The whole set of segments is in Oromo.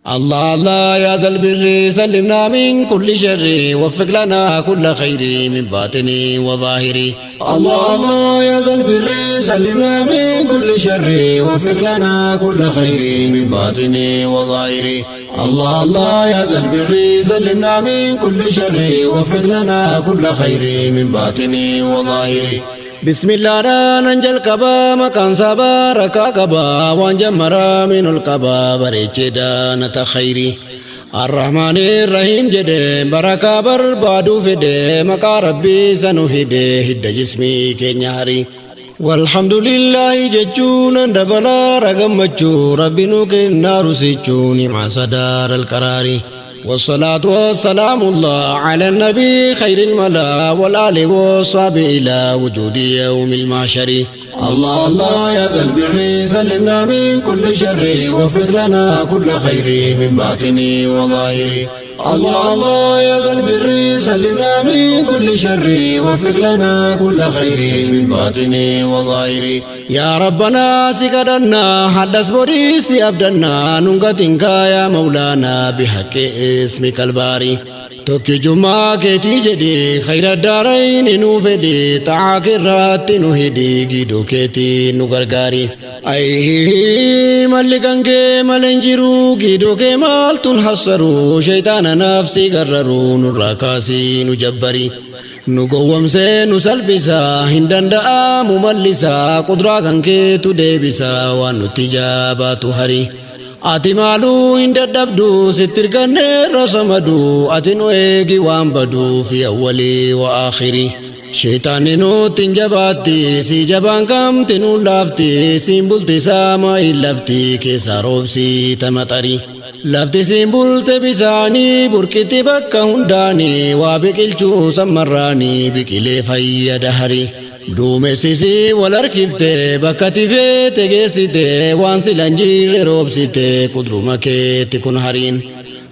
الله الله يا ذا البر، سلمنا من كل شر، وفق لنا كل خير من باطني وظاهري. الله الله يا ذا البر، سلمنا من كل شر، وفق لنا كل خير من باطني وظاهري. الله الله يا ذا البر، سلمنا من كل شر، وفق لنا كل خير من باطني وظاهري. بسم الله ننجل قبا مكان سبا ركا قبا وانجمرا من القبا بريتشدان تخيري. الرحمن الرحيم جده بركة بربادو فده مكا ربي سنهده هد جسمي كنياري. والحمد لله جتشون دبلا رقمتشو ربي نوكي نارسيتشوني مع صدار القراري. والصلاة والسلام الله على النبي خير الملا والآل والصحب إلى وجود يوم المعشر. الله الله يا ذا البر، سلمنا من كل شر، وفق لنا كل خير من باطني وظاهري. الله الله يا ذا البر، سلمنا من كل شر، وفق لنا كل خير من باطني وظاهري. يا ربنا سكدنا حدث بريس أبدنا ننقتنك يا مولانا بحق اسمك الباري. توكي جمعة كتي جدي خير الدارين نوفدي تعاكرات نهدي جدو كتي نغرغاري. أي ملكان كي ملنجرو جدو كي مالتون حصرو شيطان نفسي غررو نراكاسي نجبري. نقوم سنسلبسا هندن دعا مملسا قدرا كنكي تدبسا ونتجابة هري. Ati maaluu hin dadhabdu sitti erganneerra samadu ati nu eegi waan baduu fi awwalii wa akhirii. Sheetaanni nutti hin jabaatti si jabaan kamti nu laafti siin bulti saama hin lafti keessaa roobsii tamaxarii. Lafti siin bulte bisaanii burqitti bakka hundaanii waa biqilchuu sammarraanii biqilee fayyada harii. Duumessisii wal harkifte bakka tifeete geessite waan silan jirre roobsite kudruma keetti kun hariin.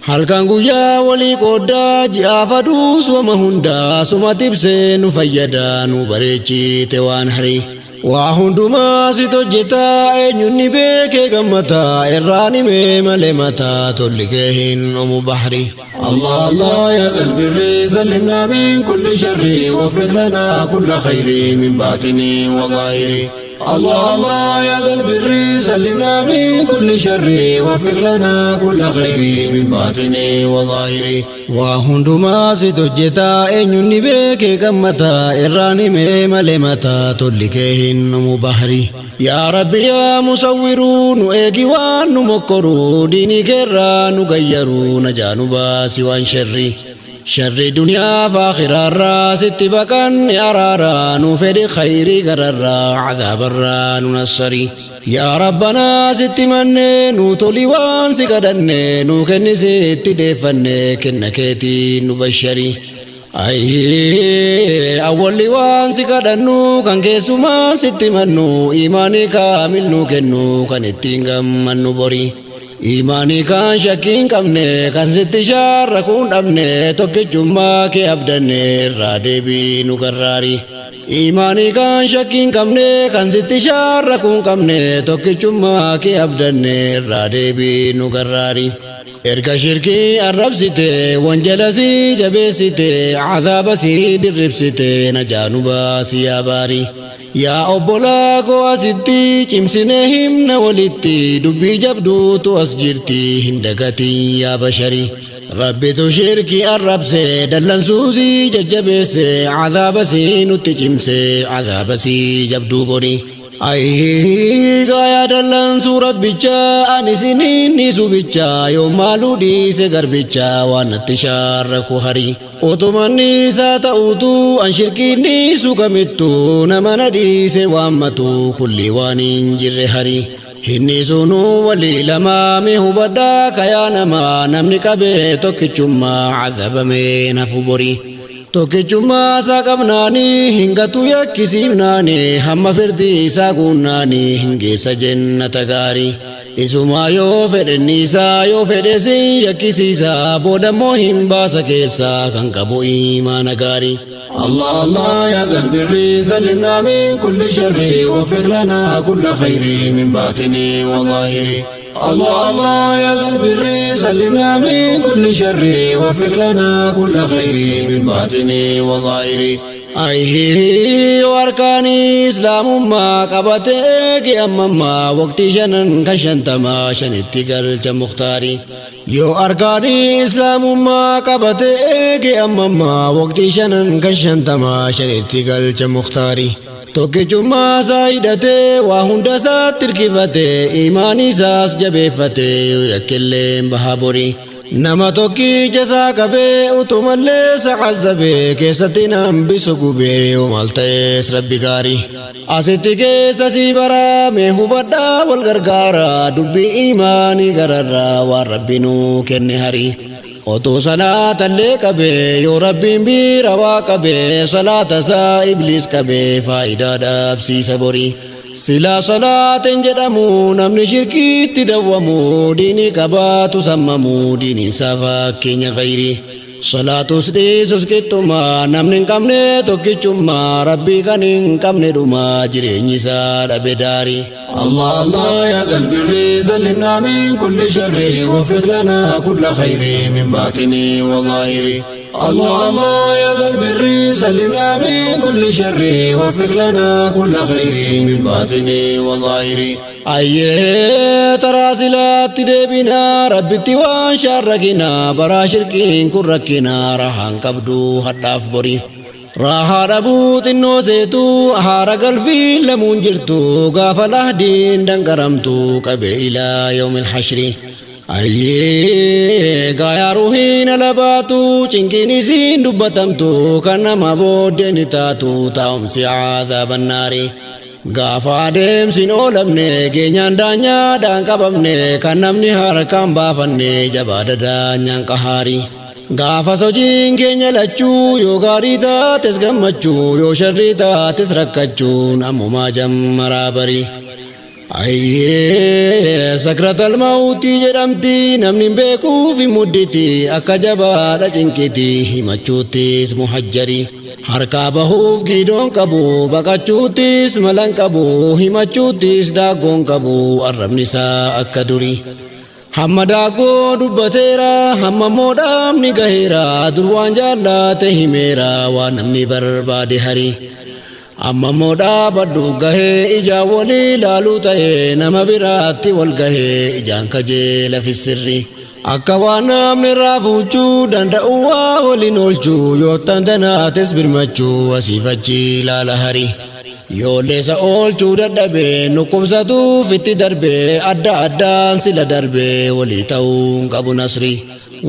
Halkan guyyaa walii qooddaa ji'aaf aduus wama hundaa suma tibsee nu fayyada nu bareechite waan harii. Waa hundumaa sit hojjetaa eenyuun ni beekee gammataa irraan himee malee mataa tolli kee hin dhumu bahri. الله الله يا ذا البر، سلمنا من كل شر، وفق لنا كل خير من باطني وظاهري. الله الله يا ذا البر، سلمنا من كل شر، وفق لنا كل خير من باطني وظاهري. Waa hundumaa sit hojjetaa eenyuun ni beekee gammataa irraan himee malee mataa tolli kee hin dhumu bahri. Yaa Rabbi yaa musawwiruu nu eegi waan nu mokkoruu diinii keerraa nu gayyaruu najaa nu baasi waan sharri. Sharri duniyaa fi akhiraarraa sitti baqanne araaraa nu fedhi khayrii gararraa cadaabarraa nu nassari. Yaa Rabbanaa sitti manne nu toli waan si kadhanne nu kenni sitti deeffanne kenna keetiin nu bashari. Ayyee awwalli waan si kadhannu kan keessumaa sitti mannu imaanii kaamil nu kennu kan ittiin gammannu bori. Imaanii kan shakkii hin qabne kan sitti shaarrakuu hin dhabne tokkichummaa kee abdanne irraa deebii nu garraari. Imaanii kan shakkii hin qabne kan sitti shaarrakuu hin qabne tokkichummaa kee abdanne irraa deebii nu garraari. Erga shirkii arrabsite wanjala si jabeessite cadaaba si dirribsite najaa nu baasi yaa baari. Yaa obbolaa koo asitti cimsine himna walitti dubbii jabduutu as jirti hin dagatin yaa bashari. Rabbitu shirkii arrabse dallansuusii jajjabeesse cadaaba si nutti cimse cadaaba si jabduu bori. Ayyee gaayaa dallansuu rabbicha ani isiniin dhiisu bicha yoo maaluu dhiise garbicha waan natti shaarraku hari. Otumanni isaa ta'uutu an shirkiin dhiisu kamittu nama na dhiise waammatu kulli waan hin jirre hari. Inni sunuu walii lamaa mee hubadhaa kayaa namaa namni qabee tokkichummaa cadabamee nafu bori. Tokkichummaa isaa qabnaanii hin gatu yakkisiifnaanii hamma firdi isaa guunnaanii hin geessa jennata gaarii. Isumaa yoo fedhe isaa yoo fedhe sin yakkisiisa boodammoo hin baasa keessaa kan qabu imaana gaarii. الله الله يا ذا البر، سلمنا من كل شر، وفق لنا كل خير من باطني وظاهري. الله الله يا ذا البر سلمنا من كل شر وفق لنا كل خير من باطن وظاهر. Ayyee warkaanii islaamummaa qabatee qiyamammaa waqtii shanan kan shantamaa shanitti galcha muktaarii. Yoo arkaanii islaamummaa qabatee qiyamammaa waqtii shanan kan shantamaa shanitti galcha muktaarii. Tokkichummaa isaa hidhatee waa hunda isaatti hirkifatee imaanii isaas jabeeffatee yoo yakkilleen baha borii. Nama tokkicha isaa qabee utumallee isa cazzabee keessatti hambisu gubee yoo maal ta'es rabbi gaarii. Asitti keessa si barame hubadhaa wal gargaara dubbii imaanii gararraa waan rabbi nuu kenne harii. Otoo salaatallee qabee yoo rabbiin bira waa qabee salaata isaa ibliis qabee faayidaa dhabsiisa borii. Silaa salaateen jedhamu namni shirkiitti dawwamu diinii qabaatu sammamu diiniin isaa fakkeenya khayrii. Salaatus dhiisus qixxummaa namni hin qabne tokkichummaa rabbii kan hin qabne dhumaa jireenyi isaa dhabe daarii. الله الله يا ذا البر سلمنا من كل شر وفق لنا كل خير من باطن وظاهر. الله الله يا ذا البر سلمنا من كل شر وفق لنا كل خير من باطن وظاهر. Ayyee taraa silaatti deebinaa rabbitti waan shaarrakinaa baraa shirkiin kun rakkinaa rahaan qabdu hadhaaf borii. Raahaa dhabuu xinnoo seetu haara galfiin lamuun jirtu gaafa lahdiin danqaramtu qabee ilaa yoomil hashri. Ayyee gaayaa ruuhiin ala baatu cinqiin isiin dubbatamtu kan nama booddeen taatu taa'umsi caadaabannaari. Gaafa adeemsin oolamne geenyaan daanyaadhaan qabamne kan namni harkaan baafanne jabaada daanyaan qahaari. Gaafa sochiin keenya lachuu yoo gaarii taates gammachuu yoo sharrii taates rakkachuun ammumaa jammaraa barii. Ayyee sakratal mawutii jedhamti namni hin beekuuf hin mudditi akka jabaadha cinqiti himachuuttis muhajjari. Harkaa bahuuf giidoon qabu baqachuuttis malan qabu himachuuttis daaggoon qabu arrabni isaa akka durii. Hamma daaggoo dubbateera hamma immoo dhaabni gaheera dur waan jaallate himeera waan namni barbaade harii. Amma immoo dhaabadhu gahee ijaan walii ilaaluu ta'ee nama biraatti wal gahee ijaan kajeela fissirri. Akka waan namni irraa fuuchuu danda'u waa waliin oolchuu yoo tantanaates birmachuu asiif achi ilaala harii. Yoolleessa oolchuu dadhabee nukkubsatuuf itti darbee adda addaan sila darbee walii ta'uun qabu nasri.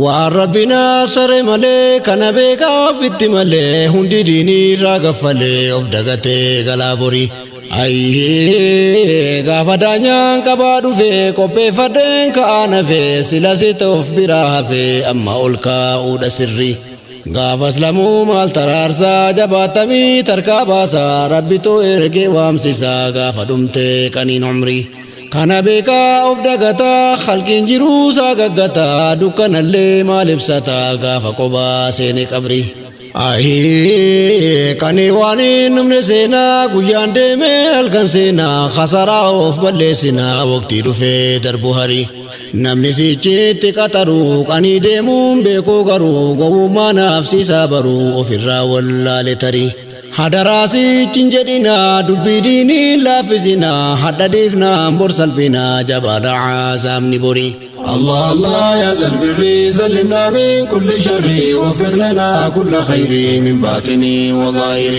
Waan rabbi naasare malee kana beekaaf itti malee hundi diinii irraa gaffalee of dagatee galaa borii. Ayyee gaafa daanyaan qabaa dhufee qopheeffadheen ka'aa nafee sila si ta'uuf biraa hafee amma ol kaa'uudha sirri. Gaafas lamuu maal taraarsaa jabaatamii tarkaa baasaa rabbitoo ergee waamsisaa gaafa dhumtee qaniin umrii. Kana beekaa of dagataa halkiin jiruusaa gaggataa dukkanallee maal ibsataa gaafa qobaa seene qabri. Ahii kani waan hin dhumne seenaa guyyaan deemee halkan seenaa kasaraa of balleessinaa waqtii dhufee darbu harii. Namni sichitti qaxaru qanii deemuun beekuu garuu gowwummaa naafsiisaa baruu ofirraa wallaale tarii. Hadaraa sichiin jedhinaa dubbii diinii laaffisinaa hadha dhiifnaan bor salphinaa jabaadha caasaamni borii. الله الله يا ذا البر سلمنا من كل شر وفق لنا كل خير من باطن وظاهر.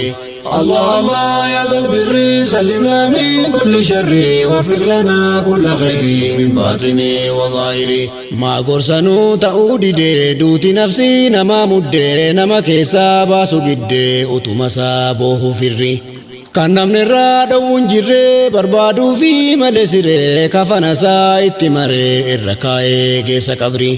الله الله يا ذا البر سلمنا من كل شر وفق لنا كل خير من باطن وظاهر. Maa gorsanuu ta'uu didee duuti nafsii nama muddee nama keessaa baasu giddee utuma isaa boohu firri. Kan namni irraa dhowwu hin jirre barbaaduu fi malee siree kafana isaa itti maree irra kaa'ee geessa qabri.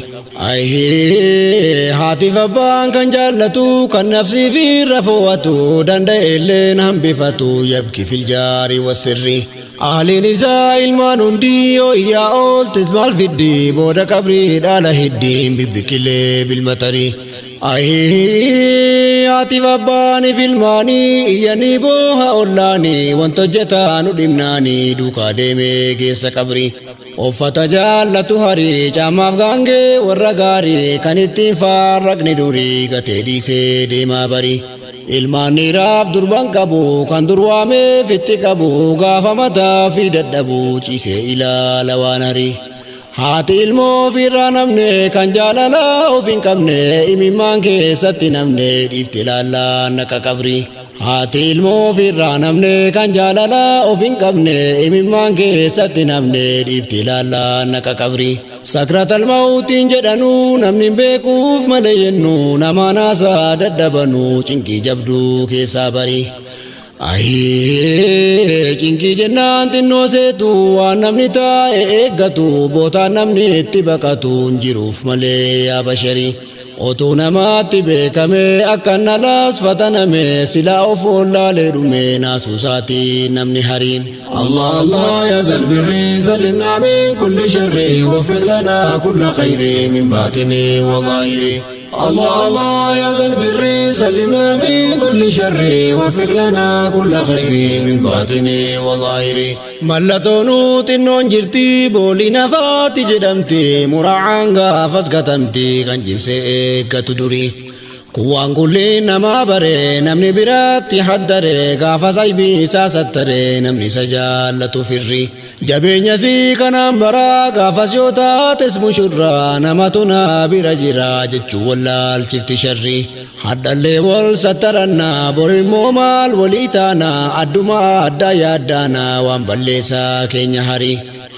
Ayyee haatiif abbaan kan jaallatu kan nafsii fi irra fo'atu danda'e illeen hambifatu yabki filjaari wasirri. Ahliin isaa ilmaan hundi yoo iyyaa ooltes maal fiddi booda qabrii dhaala hiddiin bibbiqilee bilmatarii. Ahii haatiif abbaaniif ilmaanii iyyanii booha ollaanii wanta hojjetaa nu dhimnaanii duukaa deemee geessa qabrii. Uffata jaallatu harii caamaaf gaangee warra gaarii kan ittiin faarraqni durii gatee dhiisee deemaa barii. Ilmaan dhiiraaf durban qabu kan dur waameef itti qabu gaafa mataa fi dadhabu ciisee ilaala waan harii. Haati ilmoo ofirraa namne kan jaalala of hin qabne imimmaan keessatti namne dhiifti ilaallaa naqa qabri. Haati ilmoo ofirraa namne kan jaalala of hin qabne imimmaan keessatti namne dhiifti ilaallaa naqa qabri. Sakratal mawutiin jedhanuu namni hin beekuuf malee jennu nama naasaa dadhabanuu cinqii jabduu keessaa bari. Ahii cinqii jennaan xinnoo seetu waan namni taa'e eeggatu bootaan namni itti baqatu hin jiruuf malee yaa basharii. Otuu namaatti beekame akka nalaas fataname silaa of wallaalee dhume naasuu isaatiin namni hariin. الله الله يا ذا البر سلمنا من كل شر وفق لنا كل خير من باطن وظاهر. الله الله يا ذا البر سلمنا من كل شر وفق لنا كل خير من باطن وظاهر. Mallattoon xinnoon jirti boolli nafaati jedhamti muraa'aan gaafas gatamti kan cimsee eeggatu duri. Kun waan kulli namaa bare namni biraatti haddare gaafa saybii isaa sattare namni isa jaallatu firri. Jabeenya sii kanaan baraa gaafas yoo taates mushurraa namatu na bira jira jechuu wallaalchifti sharri. Haddallee wal sattarannaa borimmoo maal walii taana adduma addaa yaaddaana waan balleessaa keenya hari.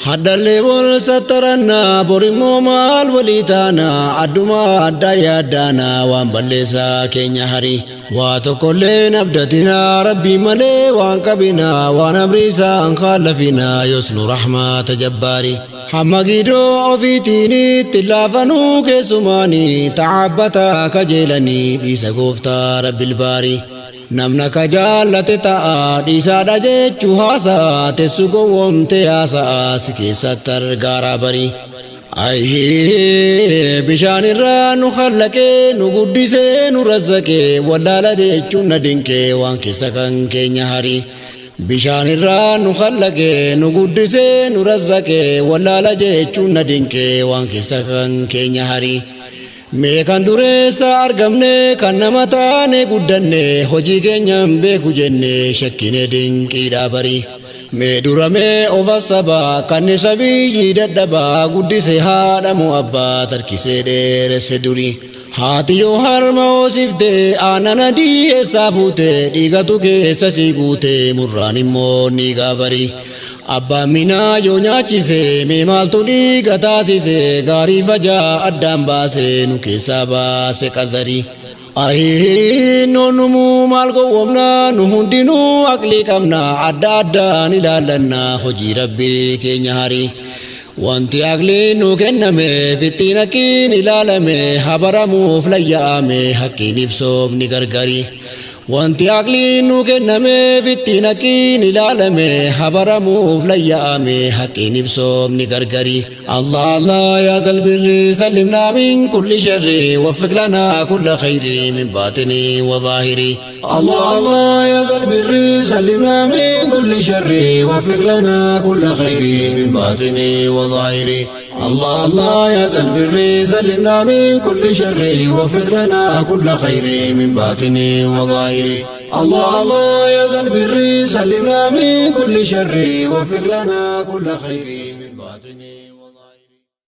Haddallee wal sattarannaa borimmoo maal walii taana adduma addaa yaaddaana waan balleessaa keenya hari. Waa tokkollee abdatinaa rabbii malee waan qabinaa waan amriisaan kaallafinaa yosnu rahmaata jabbaari. Hamma giidoo ofiitiin itti laafanuu keessumaanii ta'abbata kajeelanii dhiisa gooftaa rabbil baarii. Namna ka jaallate ta'a dhiisaadha jechuu haasa'a teessu gowwoomte haasa'a si keessatti argaaraa barii. Ayyee bishaan irraa nu hallaqee nu guddisee nu razzaqee wallaala jechuun na dinqee waan keessa kan keenya harii. Bishaan irraa nu hallaqee nu guddisee nu razzaqee wallaala jechuun na dinqee waan keessa kan keenya harii. Mee kan dureessa argamne kan nama taane guddanne hojii keenya hin beeku jenne shakkine dinqiidha barii. Mee duramee ofa sabaa kan isa biyyi dadhabaa guddise haadha moo abbaa tarkisee dheeresse durii. Haati yoo harma hoosifte aannan adii eessaa fuute dhiigatu keessa sii guute murraan immoo ni gaabarii. Abbaan minaa yoo nyaachise mee maaltu dhiiga taasise gaarii fajaa addaan baase nu keessaa baase qazarii. Ahii noonnumuu maal gowwoomna nu hundinuu aqlii qabna adda addaan ilaallanna hojii rabbii keenya harii. Wanti aqliin nu kenname fittiin haqqiin ilaalame habaramuuf layya'ame haqqiin ibsoomni gargari. Wanti aqliin nu kenname fittiin haqqiin ilaalame habaramuuf layya'ame haqqiin ibsoomni gargari. Allah Allah yaa zal birri sallimnaa min kulli sharri waffiq lanaa kulla khayri min baatini wa zaahiri. الله الله يا ذا البر سلمنا من كل شر وفق لنا كل خير من باطن وظاهر. الله الله يا ذا البر سلمنا من كل شر وفق لنا كل خير من باطن وظاهر. الله الله يا ذا البر سلمنا من كل شر وفق لنا كل خير من باطن وظاهر.